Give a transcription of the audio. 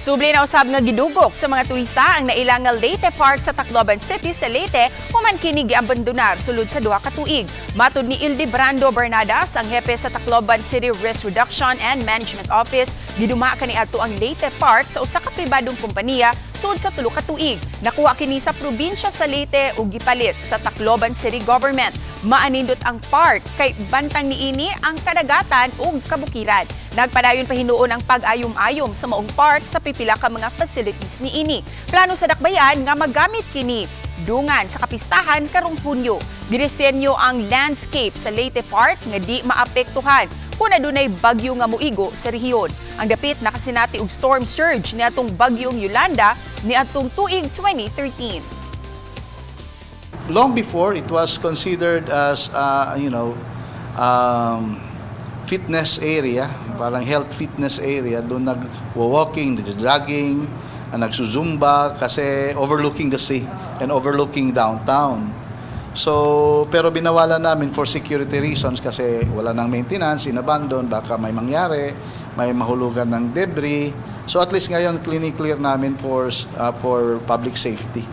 Subli na usab nga gidugok sa mga turista ang naila nga Leyte Park sa Tacloban City sa Leyte human kini giabandonar sulod sa 2 ka tuig. Matud ni Ildebrando Bernadas, ang hepe sa Tacloban City Risk Reduction and Management Office, giduma kaniadto ang Leyte Park sa usa ka pribadong kompanya sud sa 3 ka tuig. Nakuha kini sa probinsya sa Leyte ug gipalit sa Tacloban City Government. Maanindot ang park kay bantang niini ang kadagatan ug kabukiran. Nagpadayon pa hinuon ang pag-ayom-ayom sa maong park sa pipila ka mga facilities niini. Plano sa dakbayan nga magamit kini dungan sa kapistahan karong Hunyo. Gidisenyo ang landscape sa Leyte Park nga di maapektuhan kung adunay bagyo nga moigo sa rehiyon. Ang dapit nakasinati og storm surge niadtong bagyong Yolanda niadtong tuig 2013. Long before, it was considered as fitness area, parang health fitness area. Doon nag-walking, jogging, nagsu-Zumba kasi overlooking the sea and overlooking downtown. So, pero binawalan namin for security reasons kasi wala nang maintenance, inabandon, baka may mangyari, may mahulugan ng debris. So at least ngayon, clean clear namin for public safety.